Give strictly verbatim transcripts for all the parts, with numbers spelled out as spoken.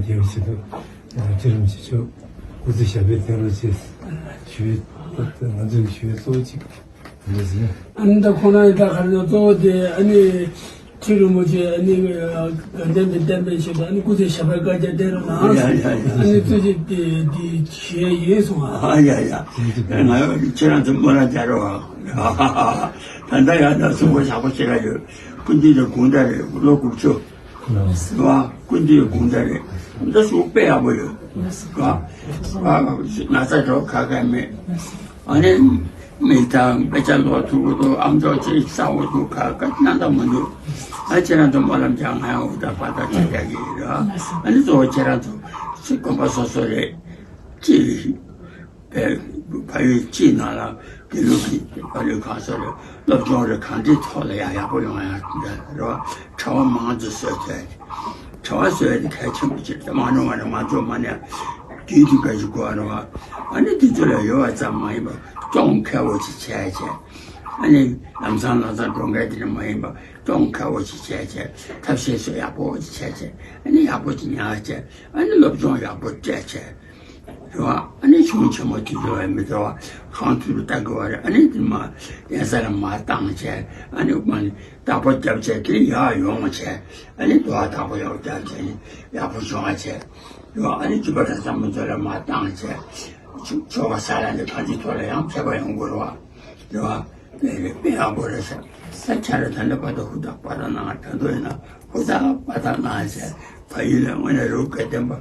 རྒྱལ་བའི་ཆེད་དུ་ཁྲི་རིན་པོ་ཆེ་མཆོག་སྐུ་ཚེ་ཞབས་པད་བརྟན་རོགས་ཞེས་ཞུ་བའི་ང་ཚོའི་ཞུ་བའི་གཙོ་བོ་གཅིག་དེ་འདྲ་ཟིན། ཨ་ནི་ད་ཁོང་རང་ཡི་ད་ག་རེ་ན་གཙོ་བོ་དེ་ཨ་ནི་ཁྲི་རིན་པོ་ཆེ་ཨ་ནི་དགའ་ལྡན་པའི་བསྟན་པའི་ཆེད་དུ་ཨ་ནི་སྐུ་ཚེ་ཞབས་པད་བསྐལ་བརྒྱར་བརྟན་རོགས་གནང་། ཨ་ནི་གཙོ་ཆེ་དེ་དེ་ཞུ་ཡས་ཡིན་གསུང་ཨ། ཨ་ཡ་ཡ། ང་ཡང་ཁྱེད་རང་ཚོ་སྨོན་ལམ་རྒྱག་རོགས་ཨ། ད་ལྟ་ཡང་ན་གསུང་གོ་ཞག་པོ་ཞེ་དྲག་ཡོད། སྐུ་མདུན་དུ་དགུང་ཟླ་རེ་ལོ་དགུ་བཅུ། རེད་བ། སྐུ་མདུན་དགུང་ཟླ་རེ་འདི་ཞུགས་དཔེ་ཡག་པོ་ཡོད། ང་ཚ་གྲོགས་ཁ་ཁ་མེད། ཨ་ནི་མི་དང་དཔེ་ཆ་ཀློག་ཐུབ་ཀྱི་འདུག་ཨམ་ཅོག་ཅིག་གསར་པོ་འདུག་ག་ག་སྣང་དག་མི་འདུག་ཨ་ཁྱེད་རང་ཚོ་སྨོན་ལམ་རྒྱག་ང་ཡང་འུ་ཐག་པ་ཐག་བྱེད་རྒྱག་གི་ཡིན་ར། ཨ་ནི་གཙོ་བོ་ཁྱེད་རང་ཚོ་ཚིག་དགོན་པ་སོ་སོ་རེད། ཅིག་བལ་ཡུལ་སྤྱིའི་ནང་ལ་དགེ་ལུགས་ཀྱི་བལ་ཡུལ་གང་ས་རེད་སློབ་སྦྱོང་རེད་གང་ཅིའི་ཐོག་ལ་ཡང་ཡག་པོ་ཡོང་ཡ་རེད་བ། གྲྭ་པ་མང་ཙམ་བཟོས་ཐལ། གྲྭ་པ་བཟོས་ཡ་དེ་གལ་ཆེན་པོ་ཅིག་རེད། མ་འགྲོ་བ་རེད། ང་ཚོ་མ་ནས་རྒྱུན་དུ་ག་ཞིག་དགོས་རེད་བ། ཨ་ནི་དེ་ཚོ་ལ་ཡོད་པ་ཙམ་མ་ཡིན་པ་སྐྱོང་མཁས་པོ་ཅིག་བྱས་བྱས། ཨ་ནི་ལམ་སང་ལམ་སང་འགྲོ་མཁན་དེ་འདྲ་མ་ཡིན་པ་སྐྱོང་མཁས་པོ་ཅིག་བྱས་བྱས། ཐབས་ཤེས་ཚོ་ཡག་པོ་ཅིག་བྱས་བྱས། ཨ་ནི་ཡག་པོ་ཅིག་ཉར་བྱས། ཨ་ནི་སློབ་སྦྱོང་ཡག་པོ་སྤྲད་བྱས། རེད་བ། ཨ་ནི་གཞུང་ཆེན་མོ་དེ་ཚོ་ལ་མི་ཚོ་བ་གང་ཐུབ་ཐུབ་ལྟ་དགོས་བ་རེད། ཨ་ནི་དེ་མ་གདན་ས་ལ་མར་བཏང་བྱས། ཨ་ནི་མ་ནི་བདག་པོ་བརྒྱབ་བྱས་དེ་ནི་ཡར་ཡོང་བྱས། ཨ་ནི་དུ་བ་བདག་པོ་ཡག་པོ་བརྒྱབ་བྱས་ནི་ཡག་པོ་བྱུང་བ་བྱས། རེད་བ། ཨ་ནི་ཅི་པ་གྲྭ་ཚང་མི་ཚོ་ལ་མར་བཏང་བྱས། ཆོ་ག་ས་ལ་འདི་གང་ཅི་ཐོག་ལ་ཡང་མཁས་པ་ཡོང་དགོས་རེད་བ། རེད་བ། དཔེ་རེད། དཔེ་ཡག་པོ་རེད་ཟེར། ས་ཆ་རེ་ད་ལྟ་བར་དུ་ཧུར་ཐག་པ་ཐག་གནང་། ད་དུང་ཡིན་ན་ཧུར་ཐག་པ་ཐག་གནང་ཟེར། བལ་ཡུལ་ལ་དངོས་གནས་རུ་སྐལ་ལྡན་པ་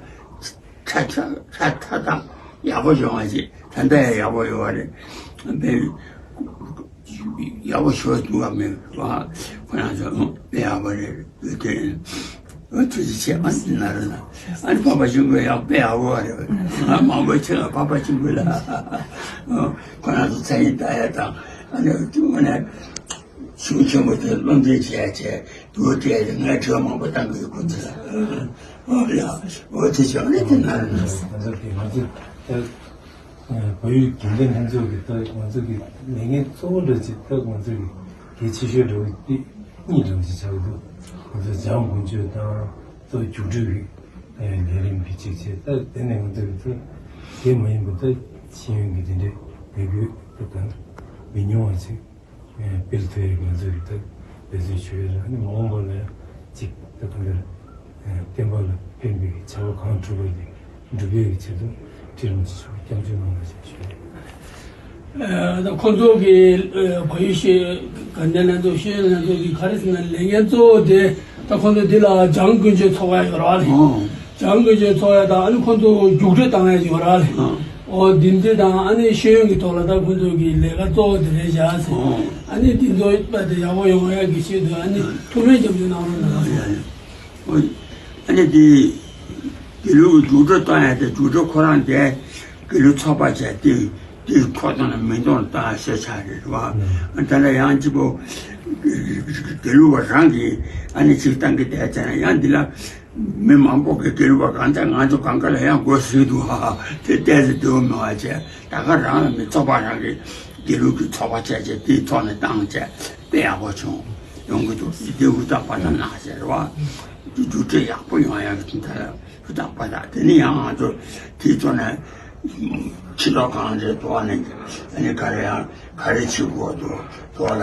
ཁྲ་ཁྲ་ཁྲ་ཐག་ཐག་ཡག་པོ་བྱུང་བ་ཞིག་ད་ལྟ་ཡང་ཡག་པོ་ཡོད་པ་རེད། དཔེ་ཡག་པོ་ཞུ་བ་འདུག་བ་མེད་བ། ཁོ་རང་ཚོ་དཔེ་ཡག་པོ་རེད། ཡོད་དེ། ཨ་ཐུགས་རྗེ་ཆེ། ཨ་འདི་ན་ར་ན། ཨ་ནི་འཕགས་པ་ཆེན་པོ་ཡང་དཔེ་ཡག་པོ་རེད། ང་མང་པོ་ཆེ་ལ་འཕགས་པ་ཆེན་པོ་ལ་ཁོ་རང་ཚོ་མཚན་ཉིད་ལྟ་ཡ་དང་། ཨ་ནི་དངོས་གནས་གཞུང་ཆེན་པོ་དེ་སློབ་འབྲིང་བྱས་བྱས་འདུག་སྟེ་ངས་གྲོས་མང་པོ་བཏང་གི་ཡོད། ཁོ་ཚོ་ལ་ཨོ་ཡ་ཨོ་དེ་བྱས། ཨ་ནི་འདི་ན་ར་ན། ང་ཚོ་གི་ང་ཚོ་བལ་ཡུལ་དགེ་ལྡན་ལྷན་ཚོགས་ཀྱི་ད་ང་ཚོ་གི་ལས་འགན་གཙོ་བོ་འདྲ་ཅིག་ད་ང་ཚོ་གི་གལ་ཆེ་ཤོས་འདྲ་བོ་དེ་གཉིས་འདྲ་བོ་ཅིག་ཆགས་ཀྱི་འདུག་ང་ཚོ་འཇང་དགུན་ཆོས་དང་གཙོ་བོ་རྒྱུགས་སྤྲོད་ཀྱི་ལས་རིམ་གྱི་གཅིག་བྱས། ད་དེ་ནས་ང་ཚོ་གི་ད་དེ་མ་ཡིན་པ་ད་ཤེས་ཡོན་གྱི་དེ་འདྲའི་ལས་འགུལ་ད་ད་མི་ཉུང་བ་ཅིག་སྤེལ་ཐུབ་ཡག་ང་ཚོ་གི་ད་འབད་བརྩོན་ཞུ་ཡ་རེད། ཨ་ནི་མ་འོངས་པ་ལ་ཡང་ཅིག་ད་གང་ལྟར་བསྟན་པ་ལ་ཕན་པའི་བྱ་བ་གང་སྒྲུབ་པ་དེ་འགྲུབ་ཡག་གི་ཆེད་དུ་ཁྲི་རིན་པོ་ཆེ་མཆོག་སྐྱབས་བཅོལ་གནང་བ་ཞེས་ཞུ་ཡ་ཡིན། ད་ཁོང་ཚོ་གི་བལ་ཡུལ་ཤེས་དགའ་ལྡན་ལྷན་ཚོགས་ཤེས་ཡོན་ལྷན་ཚོགས་ཀྱི་ག་རེ་ཟེར་ན་ལས་འགན་གཙོ་བོ་དེ་ད་ཁོང་ཚོ་འདི་ལ་འཇང་དགུན་ཆོས་ཚོགས་ཡ་ཡོད་ར་ལེ། ཨོ། འཇང་དགུན་ཆོས་ཚོགས་ཡ་དང་ཨ་ནི་ཁོང་ཚོ་རྒྱུགས་སྤྲོད་བཏང་ཡ་ཡོད་ར་ལེ། ཨོ། འོ་འདི་འདི་དང་ཨ་ནི་ཤེས་ཡོན་གྱི་ཐོག་ལ་ད་ཁོང་ཚོ་གི་ལས་ཀ་གཙོ་བོ་དེ་རེད་བཞག་ཟེར། ཨོ། ཨ་ནི་འདི་ཚོ་པ་དེ་ཡག་པོ་ཡོང་ཡ་གི་ཆེད་དུ་ཨ་ནི་ཐུགས་སྨོན་སྐྱབས་བཅོལ་གནང་རོགས་གནང་ཟེར། ཨོ། ཨ་ནི་དེ་དགེ་ལུགས་རྒྱུགས་སྤྲོད་གཏོང་ཡ་དེ་རྒྱུགས་སྤྲོད་ཁོ་རང་དེ་དགེ་ལུགས་ཚོགས་པ་བྱས་ཏེ་དེ་ཁོ་གཏོང་ན་མི་གཏོང་གཏོང་ཡ་ཤེས་བྱ་རེད་བ། ཨ་ད་ལྟ་ཡང་གཅིག་པོ་དགེ་ལུགས་པ་རང་གིས་ཨ་ནི་ཅིག་བཏང་གི་བསྡད་ཙང་ཡང་འདི་ལ་མི་མང་པོ་གིས་དགེ་ལུགས་པ་གང་ལྟར་ང་ཚོ་གང་ག་ལ་ཡང་དགོས་ཟེར་འདུག་ཨ། དེ་ཏོག་ཙམ་འདོད་མི་བ་བྱས་ད་ག་རང་ལ་མི་ཚོགས་པ་རང་གིས་དགེ་ལུགས་ཀྱི་ཚོགས་པ་བྱས་བྱས་དེའི་ཐོག་ནས་བཏང་བྱས་དཔེ་ཡག་པོ་བྱུང་ཡོང་གི་འདུག་དེ་ཧུར་ཐག་པ་ཐག་གནང་ཟེར་བ། རྒྱུགས་སྤྲོད་ཡག་པོ་ཡོང་ཡག་གི་དོན་དག་ལ་ཧུར་ཐག་པ་ཐག་དེ་ནི་ཡང་ང་ཚོ་དེའི་ཐོག་ནས་ཕྱི་ལོགས་གང་རེད་དོ་བ་ནས་ཨ་ནི་ག་རེ་ཡང་ག་རེ་བྱེད་དགོས་འདུག་དོ་བ་ལ་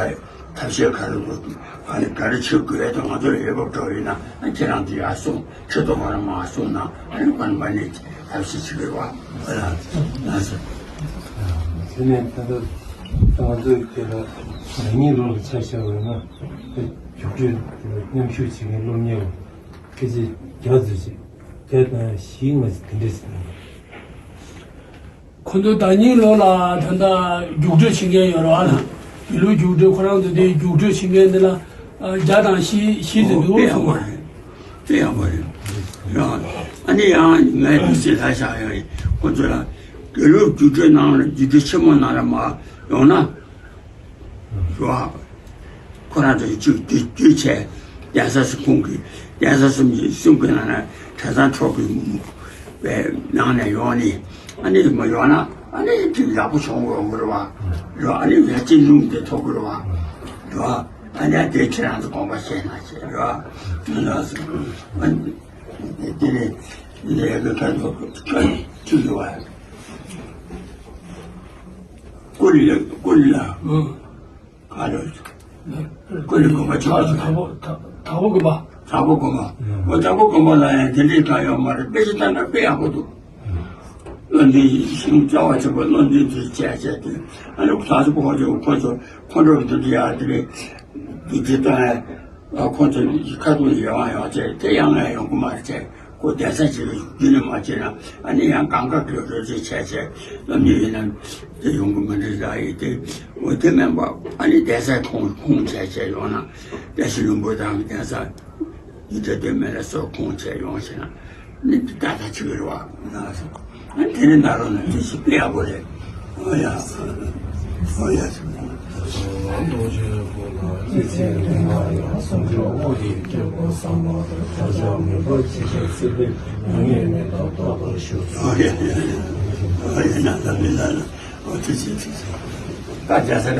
ཐབས་ཤེས་ག་རེ་འདུག་ཨ་ནི་ག་རེ་བྱེད་དགོས་དོ་ང་ཚོ་ལ་འོས་བབ་འདྲ་བོ་ཡིན་ན་ཨ་ཁྱེད་རང་ཚོ་ཡར་གསུངས། ཁྲི་ཐོག་མ་ལ་མར་གསུངས་ན་ཨ་ནི་ཁོ་ན་པ་ནས་ཐབས་ཤེས་བྱེད་དགོས་བ་ལ་ལ་ཟེར། དེ་ནས་ད་ལྟ་ང་ཚོའི་སྐད་ལ་ན་ནིང་ལོ་ལ་ཆ་བཞག་པ་ཡིན་ན་རྒྱུགས་སྤྲོད་མཉམ་ཞུགས་བྱེད་མཁན་སློབ་གཉེར་བ་སྐད་ཆ་བརྒྱ་ཙམ་ཅིག་བརྒྱ་དང་བཞི་ལྔ་ཙམ་དེ་འདྲས་ཟིན། ཁོང་ཚོ་ད་ནིང་ལོ་ལ་ད་ལྟ་རྒྱུགས་སྤྲོད་བྱེད་མཁན་ཡོད་རེད་བ་ལ། དགེ་ལུགས་རྒྱུགས་སྤྲོད་ཁོ་རང་ཚོ་དེ་རྒྱུགས་སྤྲོད་བྱེད་མཁན་དེ་ལ་བརྒྱ་དང་བཞི་བཞི་ཙམ་འདུག་གསུངས་པ་རེད། དཔེ་ཡག་པོ་རེད། ཨ་ནི་ཡང་ངས་དུས་ཚོད་ལྷག་བཞག་ཡོད་རེད། ཁོང་ཚོ་ལ་དགེ་ལུགས་རྒྱུགས་སྤྲོད་ནང་ལ་རྒྱུགས་སྤྲོད་ཆེན་མོ་ནང་ལ་མར་ཡོང་ན། རེད་བ། ཁོ་རང་ཚོ་བཅུག་བཅུག་བཅུག་བྱས། གདན་ས་གསུམ་གྱི་གདན་ས་གསུམ་གྱི་གསུམ་གྱི་ནང་ན་གྲྭ་ཚང་ཚོགས་ཀྱི་པའི་ནང་ནས་ཡོང་ནས་ཨ་ནི་མ་ཡོང་ན་ཨ་ནི་ཅིག་ཡག་པོ་བྱུང་དགོས་རེད་བ། རེད་བ། ཨ་ནི་ཡར་རྩེ་ལུང་དེ་ཐོབ་དགོས་རེད་བ། རེད་བ། ཨ་ནི་དེ་ཁྱེད་རང་ཚོ་དགོངས་པ་བཞེས་གནང་བྱས་རེད་བ། ཨ་ནི་དེ་ནས། ལས་ཀྱི་ཁ་ཐོག་ཁ་ཐུག་ཡོད་པ། ཀུ་ལི་ལ་ཀུ་ལི་ལ། ཨང་། ག་རེ། ཀུ་ལི་དགོན་པ་ཆགས་སོང་། དྭགས་པོ་དྭགས་པོ་དགོན་པ། དྭགས་པོ་དགོན་པ། ཨོ་དྭགས་པོ་དགོན་པ་ལ་ཡང་དེ་འདྲའི་གང་ཡོད་མ་རེད། དཔེ་ཆ་ལྟ་ན་དཔེ་ཡག་པོ་འདུག་བློ་འཛིན་ཤིང་རྩ་བ་ཆེན་པོ་བློ་འཛིན་དུ་བྱས་བྱས་ཏེ། ཨ་ནི་དྭགས་པོ་ཁོ་ཚོ་ཁོ་ཚོ་ཁོང་ཁྲོ་དེ་འདྲ་ཡག་དེ་རེད། དེ་དེ་ལྟ་ན། ཁོ་ཚོ་ཁ་ཐུག་ཡོང་ཡང་ཡོང་བྱས་དེ་ཡང་ང་ཡོང་གི་མ་རེད་བྱས། ཁོ་གདན་ས་ཅིག་ལ་རྒྱུན་ནས་མ་བྱས་ན། ཨ་ནི་ཡང་གང་ག་གི་རོལ་རྩེད་བྱས་བྱས་སློབ་གཉེར་ཡིན་ན་དེ་ཡོང་གི་མི་འདུག་ཟེར་ཡིན་ཏེ། འོ་དེ་མིན་པ་ཨ་ནི་གདན་ས་ཁོང་ཁོང་བྱས་བྱས་ཡོང་ན་བཀྲ་ཤིས་ལྷུན་པོ་དང་གདན་ས་ཡིན་ཏེ། དེ་མིན་ལ་སོགས་ཁོང་བྱས་ཡོང་བྱས་ན་ནི་ད་ལྟ་ཅིག་རེད་བ་ན་སོགས། ཨ་ནི་དེ་ནི་ན་རོ་ན་དེ་ཞིག་དཔེ་ཡག་པོ་རེད། ཨོ་ཡ། ཨོ་ཡ། ཨོ་ཡ། ཨོ་ཡ། ན་ད་མི་ན་ན། ཨོ་དེ་ཞིག་དེ་ཞིག་ད་རྒྱ་ས་ད།